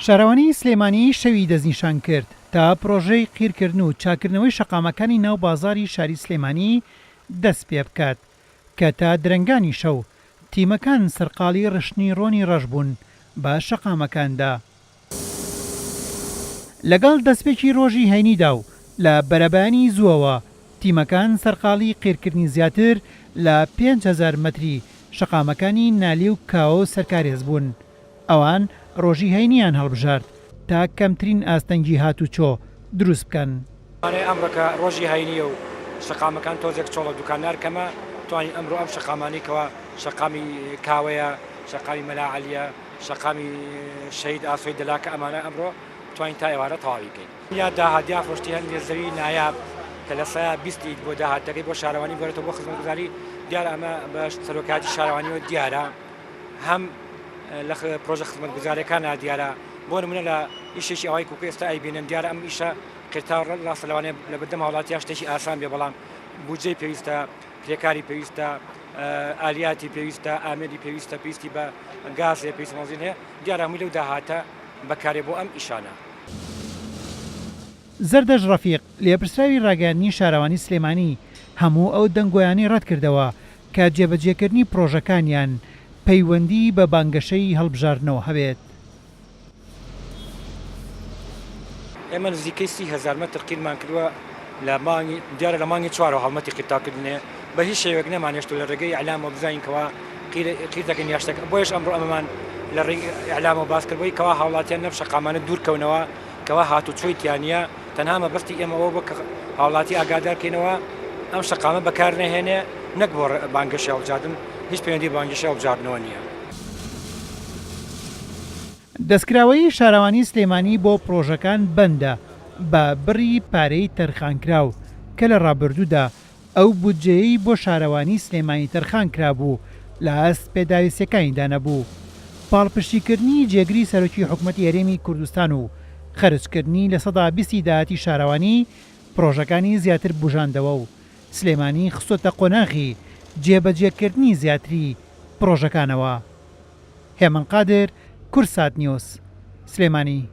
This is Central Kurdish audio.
شارەوانیی سلێمانی شەوی دەستنیشان کرد تا پڕۆژەی قیرکردن و چاککردنەوەی شەقامەکانی ناو بازاڕی شاری سلێمانی دەستپێبکات کە تا درەنگانی شەو تیمەکان سەرقاڵی ڕشتنی ڕۆنی ڕەش بوون بە شەقامەکاندا. لەگەڵ دەستپێکی ڕۆژی هەینیدا و لە بەرەبەیانی زووەوە تیمەکان سەرقاڵی قیرکردنی زیاتر لە 5000 مەتری شەقامەکانی نالی و کاوە و سەرکارێز بوون. ئەوان ڕۆژی هەینییان هەڵبژارد تا کەمترین ئاستەنگی هاتوچۆ دروست بکەن. ئەمانەی ئەمڕۆ کە ڕۆژی هەینییە و شەقامەکان تۆزێک چۆڵە دوکاندار کەمە، توانین ئەمڕۆ ئەم شەقامانەی کەوا شەقامی کاوەیە، شەقامی مەلا عەلییە، شەقامی شەهید ئاسۆی دەلاکە ئەمانە ئەمڕۆ توانین تا ئێوارە تەواوی کەین. یا داهات یا فرۆشتی هەندێ زەوی نایاب کە لە سەیا 20 ی بۆ داهاتەکەی بۆ شارەوانی بگەڕێتەوە بۆ خزمەتگوزاری دیارە ئەمە بە سەرۆکایەتی شارەوانیەوە دیارە هەم لە پرۆژە خزمەتگوزاریەکانە دیارە بۆ نمونە لە ئیشێکی ئەوای کوکە ئێستا ئەیبینن دیارە ئەم ئیشە قیرتاو ڕاستە لەوانەیە لە بەردەم هاوڵاتیان شتێکی ئاسان بێ بەڵام بودجەی پێویستە کرێکاری پێویستە ئالیاتی پێویستە ئامێری پێویستە پێویستی بە گاز هەیە پێویستی بەنزین هەیە دیارە هەمووی لەو داهاتە بەکارێ بۆ ئەم ئیشانە. زەردەشت ڕەفیق، لێپرسراوی ڕاگەیاندنی شارەوانی سلێمانی هەموو ئەو دەنگۆیانەی ڕەتکردەوە کە جێبەجێکردنی پڕۆژەکانیان پەیوەندیی بە بانگەشەی هەڵبژاردنەوە هەبێت. ئێمە نزیکەی 30 هەزار مەتر قیرمان کردووە لە مانگی دیارە لە مانگی چوارەوە هەڵمەتی قیرتاوکردن هەیە بە هیچ شێوەیەک نەمانهێشتووە لە ڕێگەی ئیعلامەوە بزانین کەوا قیر قیر دەکەین یا شتێک بۆیەش ئەمڕۆ ئەمەمان لە ڕێی ئیعلامەوە باس کرد بۆی کەوا هاوڵاتیان لەم شەقامانە دوور کەونەوە کەوا هاتوچۆی تیا نییە تەنها مەبەستی ئێمە ئەوە بووە کە هاوڵاتی ئاگادار کەینەوە ئەم شەقامە بەکار نەهێنێ نەک بۆ بانگەشەی هەڵبژاردن هیچ پەیوەندی بە بانگەشەی هەڵبژاردنەوە نییە. دەستکراوەیی شارەوانی سلێمانی بۆ پڕۆژەکان بەندە بە بڕی پارەی تەرخانکراو کە لە ڕابردوودا ئەو بودجەیەی بۆ شارەوانی سلێمانی تەرخانکرابوو لە ئاست پێداویستیەکانیدا نەبوو. پاڵپشتیکردنی جێگری سەرۆکی حکومەتی هەرێمی کوردستان و خەرجکردنی 20% ی داهاتی شارەوانی پڕۆژەکانی زیاتر بوژاندەوە و سلێمانی خستۆتە قۆناغی جێبەجێکردنی زیاتری پڕۆژەکانەوە. هێمن قادر، کوردسات نیوز، سلێمانی.